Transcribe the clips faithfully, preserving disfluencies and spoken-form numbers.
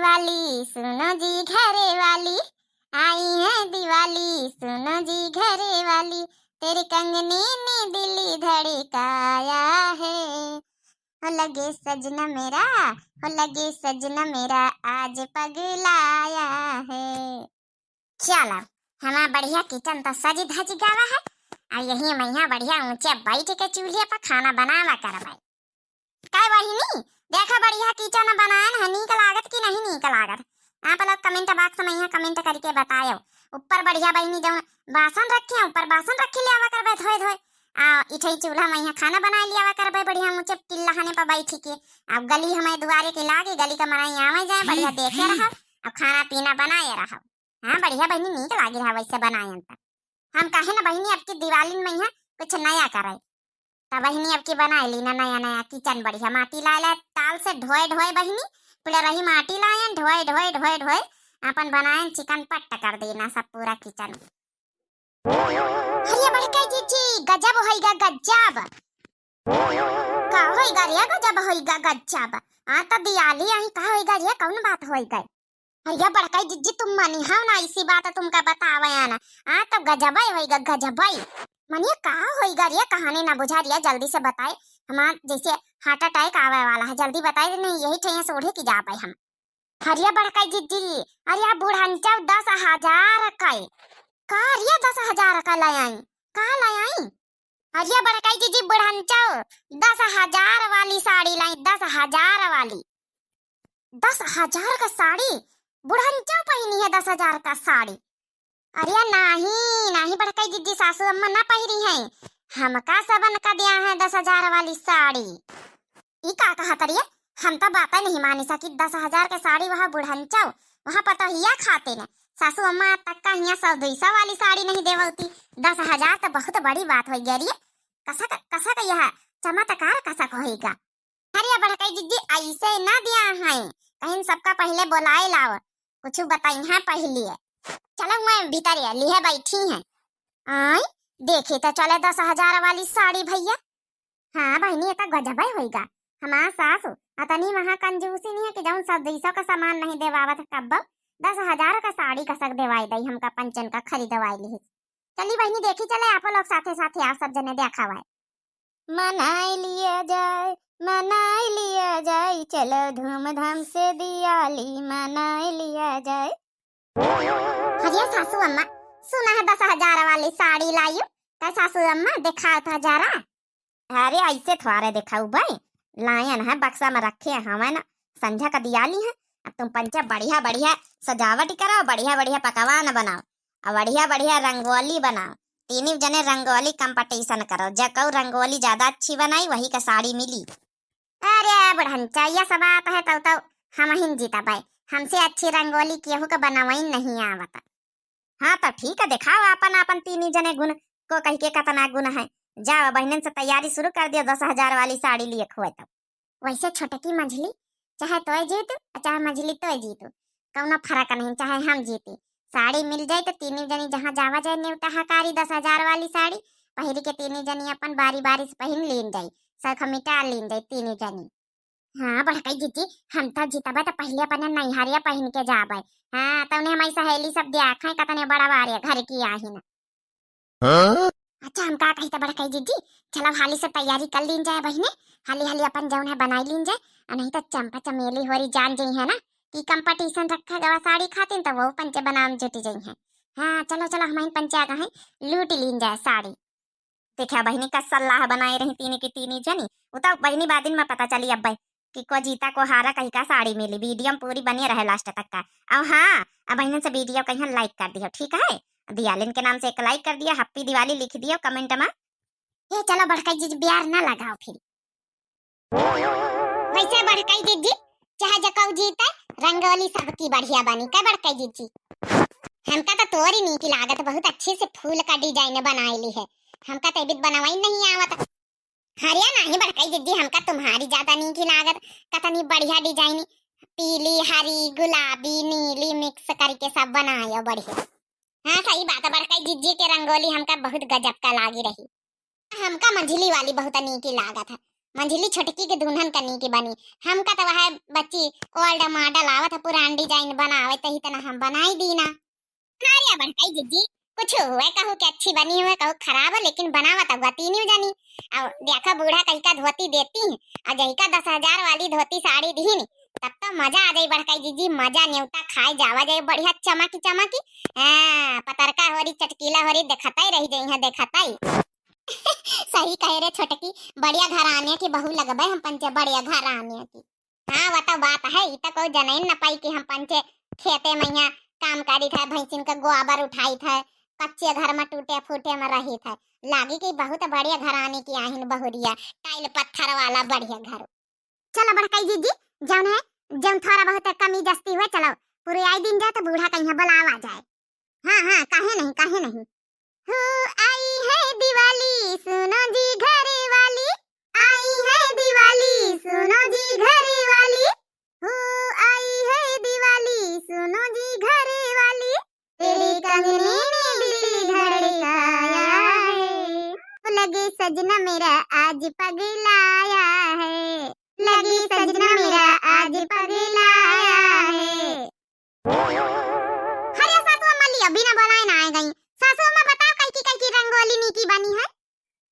वाली, सुनो जी घरे वाली, आई है दिवाली, सुनो जी घरे वाली, तेरे कंगने ने दिल धड़काया है। हो लगे सजना मेरा, हो लगे सजना मेरा, आज पगलाया है। चलो, हमार बढ़िया kitchen तो सजी धजी गवा है। आ यही मइहाँ बढ़िया ऊँचे बैठ के चूल्हे पर खाना बनावा करबै। काय बहिनी, देखा बढ़िया kitchen बनायन है, नीक लागत कि नहीं नीक लागत? आप लोग comment box में यहाँ comment करके बतायो। ऊपर बढ़िया बहिनी जौन बासन रखे हैं, ऊपर बासन रखे ले आवा करबै धोए धोए। आ इठई चूल्हा में यहाँ खाना बनाए ले आवा करबै बढ़िया ऊँचे टिल्लाहने पर बैठ के। अब गली हमारे दुआरे के लागे, गली का मराई आवे जाए, बढ़िया देखे रहा, अब खाना पीना बनाए रहा। हाँ बढ़िया बहिनी, नीक लागी रहा वैसे बनायन त। हम कहे न बहिनी, अब की दिवाली में यहाँ कुछ नया करे। त बहिनी, अब की बनाए ली ना नया नया kitchen बढ़िया, माटी लाए लाए ताल से ढोए ढोए बहिनी, पूरा रही माटी लायन ढोए ढोए ढोए ढोए, अपन बनायन चिकन पट्ट कर देना सब पूरा kitchen। अरे बड़का जीजी, गजब होइगा गजब। का होइगा रे, गजब होइगा गजब? आ त दियाली आई, का होइगा रे, कौन बात होइगा? अरे बड़का जीजी, तुम मनी हो ना, इसी बात तुमका बतावे आना। आ तो गजबई होइगा, गजबई। मनिया का होइगा रे, कहानी ना बुझा रिया, जल्दी से बताए। हमार जैसे heart attack आवे वाला है, जल्दी बताए, नहीं यही ठैया से ओढ़े की जाबे हम। अरे बड़का जीजी, अरे बुढ़नचौ दस हजार कै। का रे दस हजार कै ले आई? का ले आई? अरे बड़का जीजी, बुढ़नचौ दस हजार वाली साड़ी लाई, दस हजार वाली। दस हजार का साड़ी? बुढ़नचौ पहिनी है दस हजार का साड़ी? अरे नाही, नाही बड़का जीजी, सासू अम्मा ना पहिरी हैं, हमका सबन का दिया है दस हजार वाली साड़ी। ई का कहत रिया? हम तो बात नहीं मानी सकी। दस हजार के साड़ी वहाँ बुढ़नचौ, वहाँ पतोहिया खाते न, सासू अम्मा तक का हियाँ सौ दुई सौ वाली साड़ी नहीं देवती। दस हजार तो बहुत बड़ी बात होइगा रे। कसा का, कसा का यह चमत्कार कसा का होइगा? अरे बड़का जीजी, ऐसे ना दिया है, कहीं सबका पहले बोलाए लाओ, कुछ बताई है पहले। चलो मैं भीतर है, लिहे बैठी हैं। आई, देखी तो चले दस हजार वाली साड़ी भैया। हाँ बहिनी, ये तो गजबे होइगा। हमार सासू अतनी महा कंजूसी नहीं है कि जौन सौ दुई सौ का सामान नहीं देवावत है, कब्बो दस हजार का साड़ी कसक देवाई दई, हमका पंचन का खरीदवाई लिहिस। चली बहिनी, देखी चले, आपो लोग साथे साथे आओ, सब जने देखावाए। मनाई लिया जाए, मनाई लिया जाए, चलो धूमधाम से दियाली मनाई लिया जाए। अरे सासू अम्मा, सुना है दस हजार वाली साड़ी लायू? का सासू अम्मा, दिखाओ तो जरा। अरे ऐसे थोड़े दिखाऊ बे, लायन है, बक्सा में रखे हवन, संझा का दियाली है। अब तुम पंचे बढ़िया बढ़िया सजावट करो, बढ़िया बढ़िया पकवान बनाओ, और बढ़िया बढ़िया रंगोली बनाओ। तीनों जने रंगोली competition करो, जकऊ रंगोली ज्यादा अच्छी बनाई वही का साड़ी मिली। अरे बुढ़नचा, यह सब बात है तब तो हमहिन जीतबे, हमसे अच्छी रंगोली केहू के बनवई नहीं आवत। हाँ तो ठीक है, दिखाओ आपन आपन तीनी जने गुण को कह के कतना गुण है। जाओ बहनन से तैयारी शुरू कर दियो, दस हजार वाली साड़ी लिए खुए तब। वैसे छोटकी मझली चाहे तोय जीतू और चाहे मझली तोय जीतू, कौनो फर्क नहीं, चाहे हम जीती। साड़ी मिल जाई तो तीनी जनी जहाँ जावा जाए नेवता हकारी दस हजार वाली साड़ी पहिर के तीनी जनी अपन बारी बारी से पहिन लीन जाई, सख मिटा लीन जाई तीनी जनी। हाँ बड़कई जीजी, हम तो जीतबे तो पहले अपने नैहरिया पहिन के जाबे। हाँ तो उन्हें हमारी सहेली सब देखे कतने बड़ा बारे घर की आहिन। हाँ? अच्छा हम का कही तो बड़कई जीजी, चलो हाली से तैयारी कर लीन जाए बहिने, हाली हाली अपन जौन है बनाई लीन जाए, और नहीं तो चंपा चमेली होरी जान जाई है ना कि competition रखा गवा साड़ी खातिन, तो वो पंचे बनाम जुटी जाई है। हाँ चलो चलो, हम पंचे आ गए हैं, लूट लीन जाए साड़ी। देखा बहिनी का सलाह बनाए रही तीनी की तीनी जनी, उ तो बहिनी बादिन में पता चली अब कि को जीता को हारा कही का साड़ी मिली। Video में पूरी बने रहे last तक का। और हाँ, अब बहिनन से video कहीं like कर दियो, ठीक है? दियालिन के नाम से एक like कर दिया, Happy Diwali लिख दियो comment में। ये चलो बड़कई जीजी, बियार ना लगाओ फिर। वैसे बड़कई जीजी, चाहे जकऊ जीते, रंगोली सबकी बढ़िया बनी। का बड़कई जीजी? हमका तो तोरी नीक लागत, बहुत अच्छे से फूल का design बनाए ली है। हमका तो एबित बनवाई नहीं आवत। हरिया नहीं बड़कई जीजी, हमका तुम्हारी ज्यादा नीक लागत। कतनी बढ़िया design, पीली, हरी, गुलाबी, नीली mix करके सब बनायो बढ़िया। हाँ सही बात है, बड़कई जीजी के रंगोली हमका बहुत गजब का लागी रही। हमका मंझली वाली बहुत नीकी लागत है। मंझिली छोटकी के दुल्हन कनी की बनी। हमका तो वह बच्ची old model आवत है, पुरान design बनावे, तही तना हम बनाई दीना। अरे बड़काई जिज्जी, कुछ हुए कहू के अच्छी बनी हुए कहू खराब है, लेकिन बनावत अगुआ तीनियो जनी। अब देखा बूढ़ा कहिका धोती देती हैं, और जहिका दस हजार वाली धोती साड़ी दीनी, तब तो मजा आ जाई बड़काई जिज्जी, मजा। नेवता खाए जावा जाए बढ़िया चमकी चमकी। हाँ, पतरका होरी चटकीला होरी देखताई रही जाई है, देखताई। सही कहे रे छोटकी, बढ़िया घराने की बहू लगबे हम पंचे, बढ़िया घराने की। हाँ, वो तो बात है, ई तो कोई जनइन न पाई कि हम पंचे खेते में यहाँ काम करित है, भैंसिन का गोबर उठाइत है, कच्चे घर में टूटे फूटे में रहित है। लागी कि बहुत बढ़िया घराने की आहिन बहुरिया, tile पत्थर वाला बढ़िया घर। चलो बड़काई जिज्जी, जौन है, जौन थोड़ा बहुत कमी जस्ती हुए, चलो पुरे आई दिन जाए तो बूढ़ा कहीं बुलावा जाए। हाँ, हाँ, काहे नहीं, काहे नहीं। हो आई है दिवाली, सुनो जी घरे वाली, आई है दिवाली, सुनो जी घरे वाली, हो आई है दिवाली, सुनो जी घरे वाली, तेरे कंगने ने दिल धड़काया है, लगे सजना मेरा आज पगलाया है, लगे सजना मेरा आज पगलाया है। अरे सासू अम्मा, लिया, बिना बोलाए ना आए गई। सासू अम्मा, बताओ, कैकी कैकी रंगोली नीकी बनी है?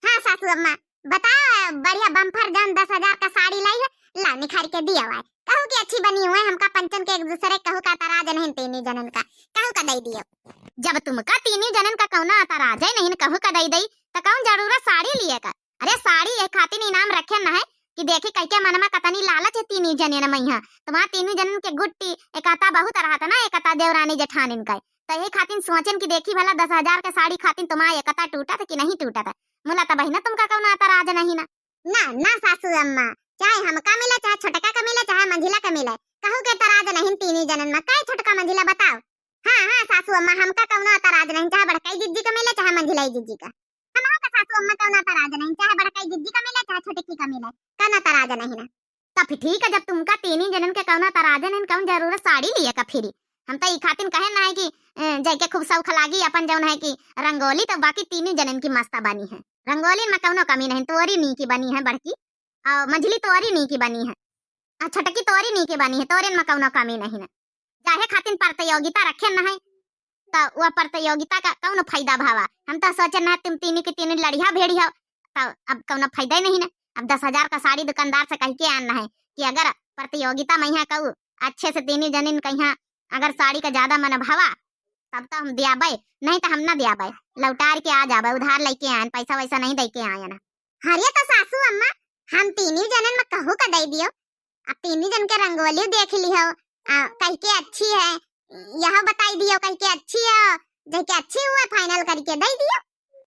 हाँ सासू अम्मा, बताओ, बढ़िया bumper जौन दस हजार का साड़ी लाई है, ला निखार के दिया हुआ है। कहू कि अच्छी बनी हुए, हमका पंचन के एक दूसरे कहू का तराज नहीं, तीनी जनन का कहू का दे दियो। जब तुमका तीनी जनन का कौना तराजे नहीं, कहू का दे दई, त कौन जरूरत साड़ी लिए का? अरे साड़ी ये खातिर इनाम रखे न है कि देखी कई के मन में कतनी लालच है तीनी जने न मैया। तुम्हार तीनी जनन के गुट्टी एकता बहुत रहत ना, एकता देवरानी जेठानिन का। तो ये खातिर सोचन कि देखी भला दस हजार के साड़ी खातिर तुम्हार एकता टूटत कि नहीं टूटत। मुला त बहिना तुमका कौनो एतराज नहीं ना। ना, ना सासू अम्मा, चाहे हमका मिले, चाहे छोटका का मिले, चाहे मंझिला का मिले, कहू के एतराज नहीं तीनी जनन में। काहे छोटका मंझिला बताओ? हाँ, हाँ सासू अम्मा, हमका कौनो एतराज नहीं, चाहे बड़काई जिज्जी का मिले, चाहे मंझिलाई जिज्जी का। हमहू का सासू अम्मा कौनो एतराज नहीं, चाहे बड़काई जिज्जी का मिले, चाहे छोटकी का मिले, कौनो एतराज नहीं ना। तब फिर ठीक है, जब तुमका तीनी जनन के कौनो एतराज नहीं, कौन जरूरत साड़ी लिए का फिरी? हम तो ई खातिर कहे ना है कि, अ, जैके खूब शौक लागी अपन जौन है कि रंगोली, तो बाकी तीनी जनन की मस्त बनी है। रंगोली में कौनो कमी नहीं, तोरी नीकी बनी है बड़की, और मंझली तोरी नीकी बनी है, और छोटकी तोरी नीकी बनी है, तोरे में कौनो कमी नहीं ना। चाहे खातिर प्रतियोगिता रखे न है, तो वह प्रतियोगिता का कौन फायदा भावा? हम तो सोचे न है तुम तीनी के तीनी लड़िया भेड़िया, तो अब कौनो फायदा ही नहीं ना। अब दस हजार का साड़ी दुकानदार से कह के आना है कि अगर प्रतियोगिता में यहाँ कहू अच्छे से तीनी जनिन कहीं अगर साड़ी का ज्यादा मन भावा, तब तो हम दियाबे, नहीं तो हम ना दियाबे, लौटार के आ जाबे, उधार लेके आयन, पैसा वैसा नहीं दे के आयन। अरे तो सासू अम्मा, हम तीनी जनन में कहू का दे दियो, अब तीनी जन के रंगोली देख लिहो, आ, कह के अच्छी है, यह बताई दियो कह के अच्छी है, जह के अच्छी हुआ final करके दे दियो।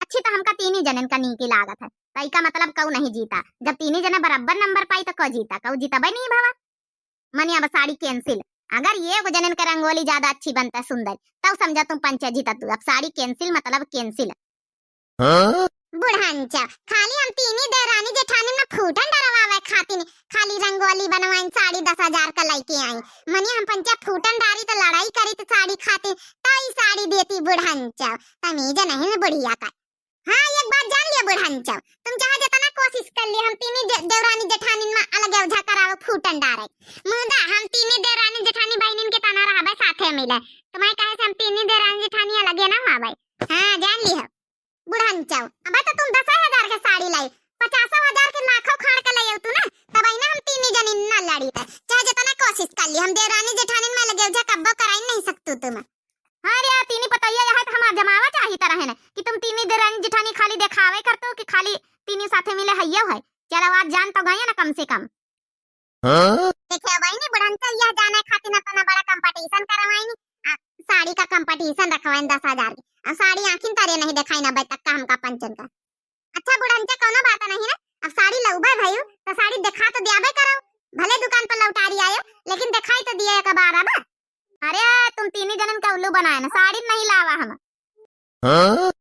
अच्छी तो हमका तीनी जनन का नीकी लागत है, तो इका मतलब कऊ नहीं जीता, जब तीनी जने बराबर नंबर पाई तो कऊ जीता, कऊ जीतबे नहीं भवा। मने अब साड़ी cancel। अगर ये गो जनन के रंगोली ज्यादा अच्छी बनता सुंदर, तब समझा तुम पंचे जीता तू। अब साड़ी cancel मतलब cancel। हाँ? बुढ़ंचा, खाली हम तीनी देरानी जेठानी में फूटन डरवावे खातिर खाली रंगोली बनवाइन, साड़ी दस हजार का लेके आई। मने हम पंचे फूटन डारी तो लड़ाई करी तो साड़ी खातिर, तो ई साड़ी देती बुढ़ंचा। तमीज नहीं बुढ़िया का। हाँ, एक बात जान लिया बुढ़ंचव, तुम चाहे जितना कोशिश कर लिया, हम तीनी जे-, देवरानी जेठानी में अलग उझा करावे, फूटन डारे, मुदा हम तीनी देवरानी जेठानी बहनिन के तना रहबे साथे मिले। तुम्हारे कहे से हम तीनी देवरानी जेठानी अलगे ना हुआबे। हाँ, जान लिया बुढ़ंचव। अबे तो तुम दस हजार के साड़ी लाई, पचास हजार के लाखों खाड़ के लाई तू ना, तब आई ना हम तीनी जनी ना लड़ी थे। चाहे जितना कोशिश कर लिया, हम देवरानी जेठानी में अलगे उझा कब्बो कराई नहीं सकतू तुम। हाँ रे, तीनी पतोहिया यहाँ तो हमार जमावा चाहित रहे न कि तुम तीनी देरानी जेठानी खाली देखावे करतो कि खाली तीनी साथे मिले हइयो है। चलो आज जान तो गए ना कम से कम। हाँ? देखे बहिनी, बुढ़ंचा यह जाने खातिर न तना बड़ा competition करवाइन, आ, साड़ी का competition रखवाइन दस हजार की। अब साड़ी आँखिन तरे नहीं देखाइन अबे तक का हमका पंचन का। अच्छा बुढ़ंचा, कौनो बात नहीं ना, अब साड़ी लउबे भयू तो साड़ी देखा तो दियाबे करो, भले दुकान पर लौटारी आयो, लेकिन देखाई तो दिए एक बार अब। अरे तुम तीनी जनन का उल्लू बनाए ना, साड़ी नहीं लावा हम। हाँ?